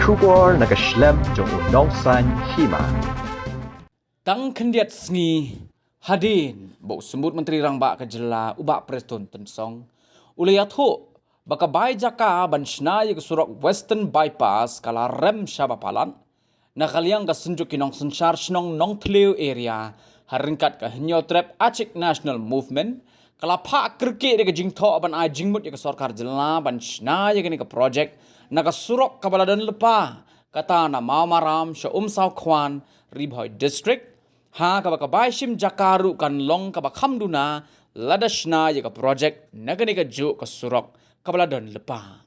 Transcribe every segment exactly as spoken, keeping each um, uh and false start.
Khubor na ka shlem jong u Nongsaiñ Hima. Tang khyndiat sngi hadien ba u Symbud Myntri Rangbah ka jylla u Bah Prestone Tynsong u la ïathuh ba ka bai jaka ban shna ïa ka surok Western Bypass ka la rem sha ba palat, na ka liang ka Synjuk ki Nongsynshar Shnong Nongthliew Area, ha ryngkat ka Hynñiewtrep Achik National Movement, ka la phah kyrkieh da ka jingthoh ban ai jingmut ïa ka sorkar jylla ban shna ïa kane ka projek na ka surok kaba la don lypa, kata na Mawmaram sha Umsawkhwan, Ri Bhoi District, ha kaba ka bai shim jaka ruh kan long kaba kham duna lada shna ïa ka projek na kane kajuh ka surok kaba la don lypa.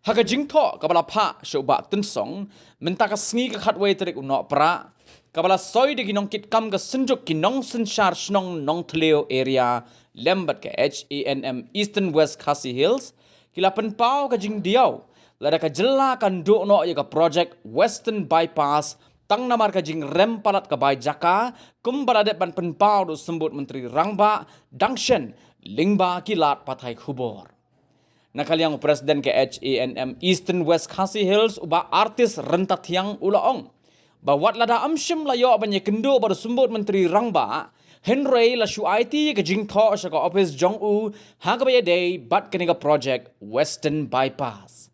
Ha ka jingthoh kaba la phah sha u Bah Tynsong mynta ka sngi ka khatwei tarik u Nohprah, kaba la soi da ki nongkitkam ka Synjuk ki Nongsynshar Shnong Nongthliew Area lem bad ka H A N M Eastern West Khasi Hills, ki la pynpaw ka jingdiaw lada ka jylla kan duh noh ïa ka projek Western Bypass tang namar ka jingrem palat ka bai jaka, kumba la dep ban pynpaw da u Symbud Myntri Rangbah dang shen lyngba ki lad pathai khubor. Na ka liang u President ka H A N M Eastern West Khasi Hills u Bah Artis Ryntathiang u la ong ba wat lada ym shym la ïoh ban ïakynduh bad u Symbud Myntri Rangbah, hynrei la shu aiti ka jingthoh sha ka ophis jong u ha kaba ïadei bad kane ka projek Western Bypass.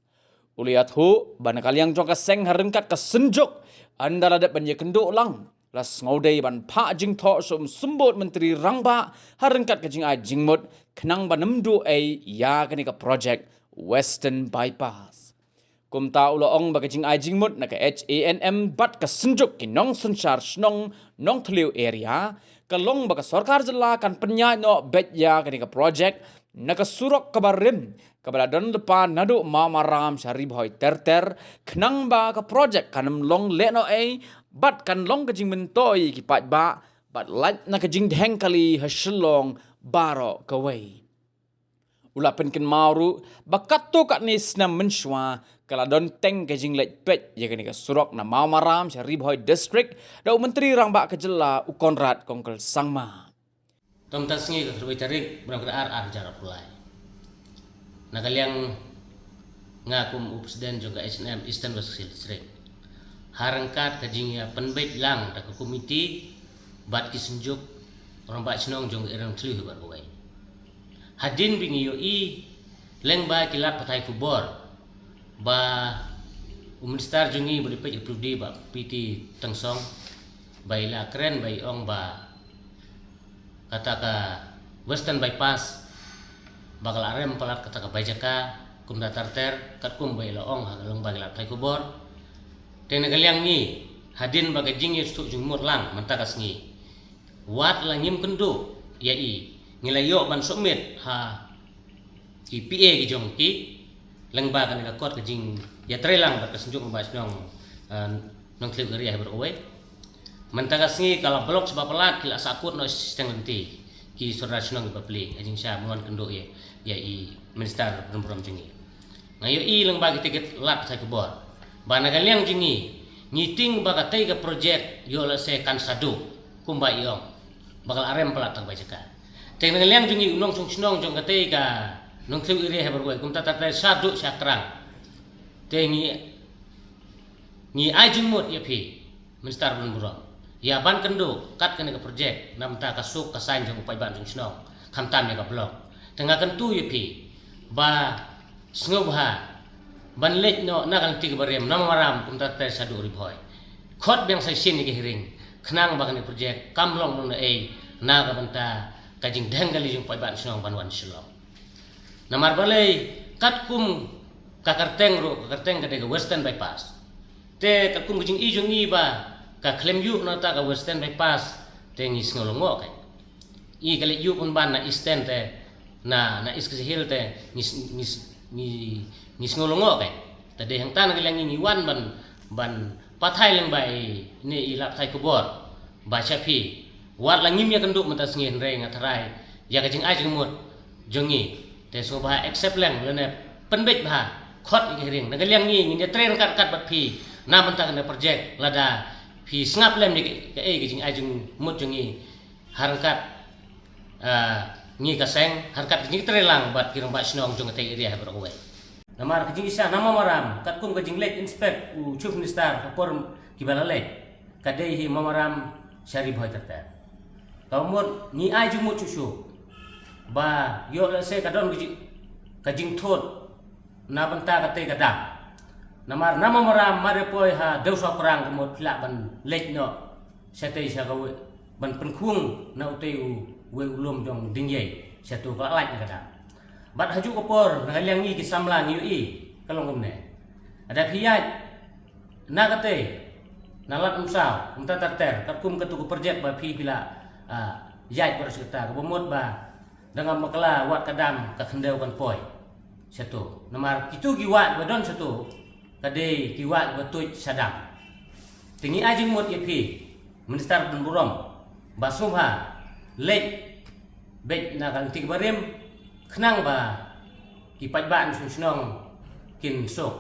U la ïathuh ba na ka liang jong ka seng ha ryngkat ka Synjuk, ynda la dep ban ïakynduh lang, la sngewdei ban phah jingthoh sha u Symbud Myntri Rangbah ha ryngkat ka jingai jingmut khnang ban ym duh ei ïa kane ka projek Western Bypass. Kumta u la ong ba ka jingai jingmut na ka H A N M bad ka Synjuk ki Nongsynshar Shnong Nongthliew Area ka long ba ka sorkar jylla kan pynïaid noh beit ïa kane ka projek na ka surok kaba rem, kaba la don lypa naduh Mawmaram sha Ri Bhoi ter ter, khnang ba ka projek kan ym long lehnohei bad kan long ka jingmyntoi ïa ki paidbah bad lait na ka jingdheng kali ha Shillong baroh kawei. U la pynkynmaw ruh ba katto katne snem mynshuwa ka la don teng ka jingleit peit ïa kane ka surok na Mawmaram sha Ri Bhoi District da u Myntri Rangbah ka jylla u Conrad Kongkal Sangma. Tang ta sngi ka khatwei tarik bulan ka ar, ar hajar arphew lai. Na ka liang nga kum u President jong ka H A N M Eastern West Khasi Hills District, ha ryngkat ka jingïapynbeit lang da ka komiti bad ki Synjuk Rangbah Shnong jong ka Area Nongthliew hi baroh kawei, hadien ba ngi ïohi lyngba ki lad pathai khubor ba u Minister jong ngi ba dei peit ïa pyrdi, Bah P T Tynsong, ba i la kren ba i ong ba kata ka Western Bypass ba ka la rem palat kata ka bai jaka kumta ter ter, katkum ba i la ong ha ka lyngba ki lad pathai khubor. Te na ka liang ngi, hadien ba ka jingïasngewthuh jingmut lang mynta ka sngi, wat la ngim kynduh ïa i, ngi la ïoh ban submit ha ki P A ki jong ki lyngba kane ka kot ka jingïatreilang bad ka Synjuk Rangbah Shnong, eh, Nongthliew Area hi baroh kawei. Mynta ka sngi ka la block sha ba palat, ki la sahkut noh shiteng lynti ki sordar shnong ki bapli ha jingshisha ban wan kynduh ïa, ïa i Minister Brynburom jong ngi. Nga ïohi lyngba kita ki lad pathai khubor ba na ka liang jong ngi, ngi tieng ba katei ka projek ïoh lehse kan sa duh kumba i ong ba ka la rem palat tang bai jaka. Te na ka liang jong ngi u nongshong shnong jong katei ka Nongthliew Area hi baroh kawei, kumta ter ter, sha duk sha krang. Te ngi, ngi ai jingmut ïa phi Minister Brynburom, ïa ban kynduh kat kane ka projek na bynta ka suk ka saiñ jong u paidbah jong shnong, khamtam ïa ka block. Te nga kyntu ïa phi ba sngewbha ban leit noh na ka lynti kaba rem na Mawmaram kumta ter ter sha duk Ri Bhoi. Khot biang sa shisien ïa ka hearing khnang ba kane ka projek kam long lehnohei na ka bynta ka jingdheng kali jong u paidbah shnong ban wan Shillong. Namar balei, katkum ka kyrteng ruh, ka kyrteng ka dei ka Western Bypass. Te katkum ka jingïohi jong ngi ba ka khlem ïuh na kata ka Western Bypass, te ngi sngew lyngngoh kein. I ka leit ïuh pynban na Eastern te, na, na East Khasi Hills te ngi s-, ngi s-, ngi, ngi sngew lyngngoh kein. Te dei hangta na ka liang ngi ngi wan ban, ban pathai lyngba ine i lad pathai khubor ba sha phi, wat la ngim ïakynduh mynta sngi hynrei nga tharai ïa ka jingai jingmut jong ngi, te sngewbha accept lem lane pynbeit bha, khot ïa ka hearing. Na ka liang ngi ngin ïatrei ryngkat ryngkat bad phi na bynta kane ka projek, lada phi sngap lem ïa kaei ka jingai jingmut jong ngi ha ryngkat, ah, ngi ka seng, ha ryngkat ka jingtreilang bad ki rangbah shnong jong katei ka area hi baroh kawei. Namar ka jingisha na Mawmaram, katkum ka jingleit inspect u Chief Minister ka por kiba la leit, ka dei hi Mawmaram sha Ri Bhoi ter ter. Kaba mut ngi ai jingmut shuh shuh ba ïoh lehse ka don ka jing, ka jingthut na bynta katei ka dam. Namar na Mawmaram mar ïa poi ha Dewsawprang ka mut phi lah ban leit noh shatei sha kawei ban pynkhung na utei uwei u lum jong Dingïei, shato ka la lait na ka dam. Bad ha juh ka por na ka liang ngi ki samla ngi ïohi ka long kumne. Lada phi ïaid na katei, na Lad Umsaw, kumta ter ter, katkum katu ka project ba phi phi la, ah, ïaid baroh shi katta, kaba mut ba da ngam bakla wat ka dam ka khyndew kan poi shato. Namar kitu ki wah ba don shato ka dei ki wah ba tuid sha dam. Te ngi ai jingmut ïa phi Minister ba don burom ba sngewbha leit beit na ka lynti kaba rim, khnang ba ki paidbah na shnong shnong kin suk,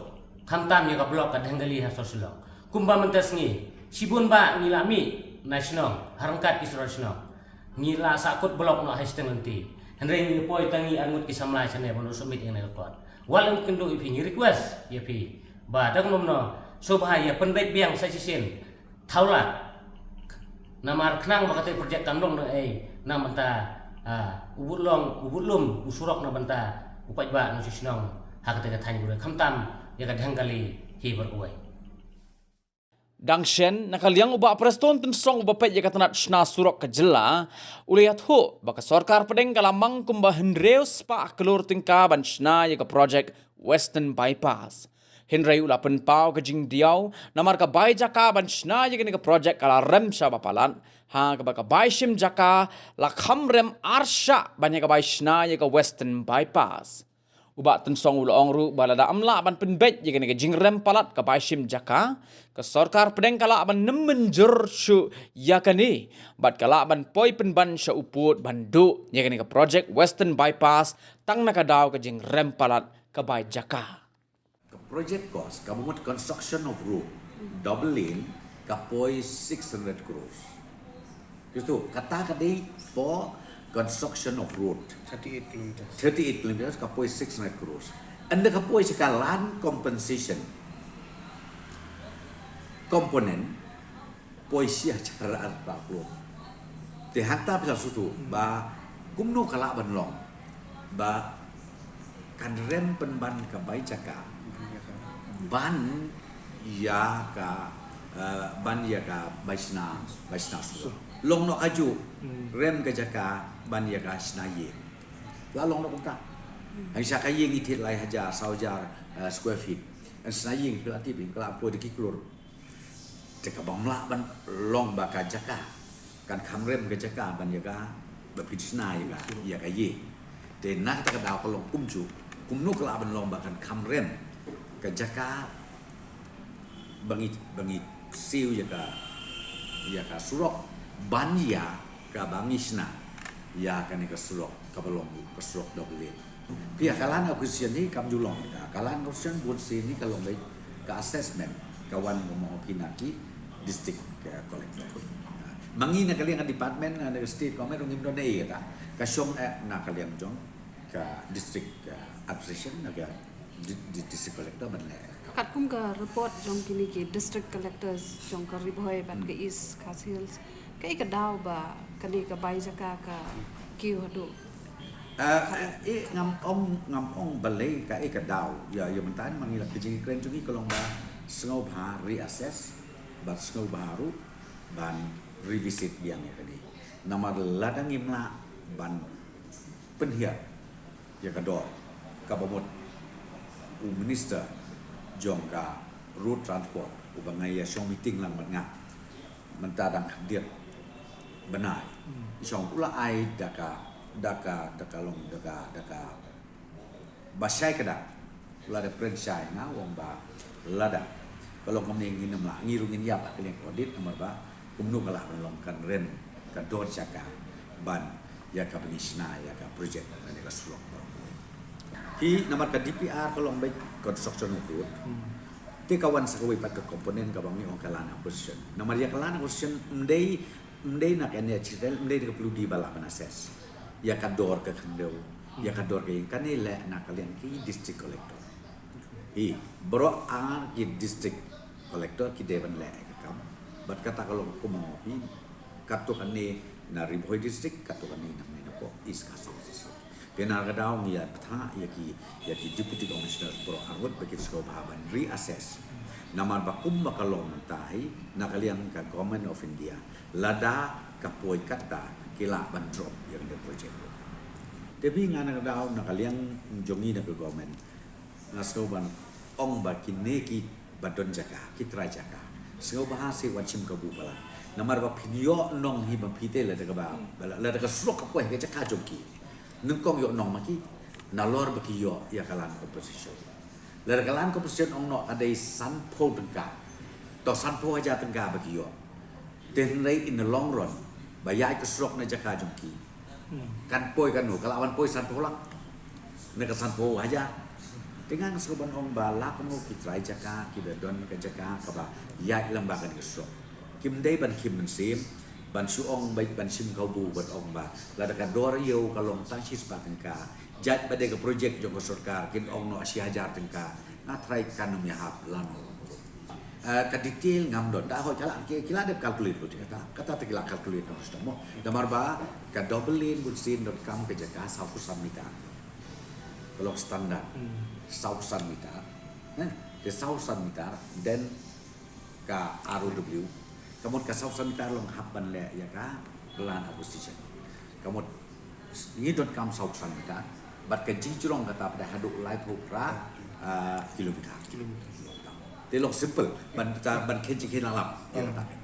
khamtam ïa ka block ka Dhengkali ha sor Shillong. Kumba mynta sngi shibun ba ngi la mih na shnong ha ryngkat ki surok shnong, ngi la sahkut block noh ha shiteng lynti. Hynrei ngi poi tang ngi arngut ki samla shane ban submit ïa kane ka kot. Wat la ym kynduh ïa phi, ngi request ïa phi ba da kumno sngewbha ïa pynbeit biang sa shisien thaw lad. Namar khnang ba katei project kan long dang ei na bynta, ah, u bud long, u bud lum, u surok na bynta u paidbah na shnong ha katei ka thaiñ Buhriang, khamtam ïa ka Dhengkali hi baroh kawei. Dang shen, na ka liang u Bah Prestone Tynsong uba peit ïa ka tnat shna surok ka jylla, u la ïathuh ba ka sorkar pdeng ka la mang kumba hynriew spah klur tyngka ban shna ïa ka project Western Bypass. Hynrei u la pynpaw ka jingdiaw namar ka bai jaka ban shna ïa kane ka project ka la rem sha ba palat, ha kaba ka bai shim jaka la kham rem ar shah ban ïa ka bai shna ïa ka Western Bypass. U Bah Tynsong u la ong ruh ba lada ym lah ban pynbeit ïa kane ka jingrem palat ka bai shim jaka, ka sorkar pdeng ka lah ban nym mynjur shuh ïa kane bad ka lah ban poi pynban sha u pud ban duh ïa kane ka project Western Bypass tang na ka daw ka jingrem palat ka bai jaka. Ka project cost, kaba mut construction of road, double lane, ka poi six hundred crores. Kitu, kata ka dei for construction of road. Thirty-eight kilometers. Thirty-eight kilometers, ka poi six hundred crores. Ynda ka poi sha ka land compensation component, poi shi hajar arphew. Te hangta phi sa sngewthuh ba kumno ka lah ban long ba kan rem pynban ka bai jaka ban ïa ka, eh, ban ïa ka bai shna, bai shna surok. Long noh kajuh, rem ka jaka ban ïa ka shna ïing. La long noh kumta. Hangta ka ïing i thied lai hajar, saw hajar, eh, square feet. Hangta shna ïing phi la tip, ka la poi da ki klur. Te kaba ym lah ban long ba ka jaka kan kham rem ka jaka ban ïa ka, ba phin shna ïa ka, ïa ka ïing. Te na kata ka daw ka long kumjuh, kumno ka lah ban long ba kan kham rem ka jaka ba ngi, ba ngi siew ïa ka, ïa ka surok ban ïa kaba ngi shna ïa kane ka surok kaba long ka surok double lane. Phi ïa ka land acquisition hi kam ju long ïa ka, ka land acquisition bun sien hi ka long ïa ka assessment ka wan mo mo phi na ki district, eh, collector. Ma ngi na ka liang ka department, eh, na ka state government ruh ngim don ei ïa ka, ka shong, eh, na ka liang jong ka district, eh, administration, na ka di-, di-, district collector ban leh. Katkum ka report jong kine ki district collectors jong ka Ri Bhoi bad ka East Khasi Hills, kaei ka daw ba kane ka bai jaka ka kiew haduh? Eh, eh, ngam ong, ngam ong balei kaei ka daw. Ïa, ïa mynta ma ngi la, ka jingkren jong ngi ka long ba sngewbha reassess bad sngewbha ruh ban revisit biang ïa kane. Namar lada ngim lah ban pynhiar ïa ka dor, kaba mut u minister jong ka road transport uba nga ïa shong meeting lang bad nga mynta dang khyndiat bnai. I shong u la ai da ka, da ka, da ka long, da ka, da ka ba shai ka dang. Lada pren shai nga ong ba lada ka long kumne ngin ym lah, ngi ruh ngin ïap ha ka liang ka audit namar ba kumno ka lah ban long kan rem ka dor jaka ban ïa ka ban ïa shna ïa ka project ban ïa ka surok. Ki namar ka D P R ka long beit construction of road. Te ka wan sa kawei pat ka component kaba ngi ong ka land acquisition. Namar ïa ka land acquisition ym dei, ym dei na ka N H A I D L, ym dei na ka P W D ba lah ban assess ïa ka dor ka khyndew, ïa ka dor ka ïing, kane leh na ka liang ki district collector. Hi, baroh ar ki district collector ki dei ban leh ka kam. Bad kata ka long kumno hi, katto katne na Ri Bhoi district, katto katne na Meinakpo East Khasi Hills district. Te na ka daw ngi ïa bthah ïa ki, ïa ki deputy commissioner baroh arngut ba kin sngewbha ban reassess. Namar ba kumba ka long mynta hi, na ka liang ka Government of India, lada ka poi katta ki lah ban drop ïa kane ka project. Te bad nga na ka daw na ka liang jong ngi na ka government, nga sngew ban ong ba kine kiba don jaka, ki trai jaka, sngewbha sa wan shim kabu palat. Namar ba phin ïoh nong hi ba phi te lada kaba, lada ka surok ka poi ha ka jaka jong ki, nyngkong ïoh nong ma ki, nalor ba ki ïoh ïa ka land compensation. Lada ka land compensation ong noh ka dei sanphew tyngka, to sanphew hajar tyngka ba ki ïoh. Te hynrei in the long run, ba ïaid ka surok na jaka jong ki, kan poi kano, ka lah ban poi sanphew lak, ne ka sanphew hajar. Te nga sngew ban ong ba la kumno ki trai jaka kiba don ka jaka kaba ïaid lyngba kane ka surok, kim dei ban khim mynsiem ban shu ong ba ban shim kabu ban ong ba lada ka dor ïew ka long tang shispah tyngka, jait ba dei ka project jong ka sorkar kin ong noh shi hajar tyngka. Nga trai kan ym ïahap lano. Eh, ka detail ngam don, da hoi ka la, ki, ki la dep calculate lut kata, kata te ki la calculate noh sdang mo. Namar ba ka double lane bun sien donkam ka jaka saw phew san meter. Ka long standard. Saw phew san meter. Eh, te saw phew san meter, then ka R O W. Ka mut ka saw phew san meter long hap ban leh ïa ka land acquisition. Ka mut ngi donkam saw phew san meter, bad ka jingjrong kata pat haduh laiphew phra, ah, kilometer. Kilometer. Te long simple ban ta, ban khein jingkhein alam. Ïa kata.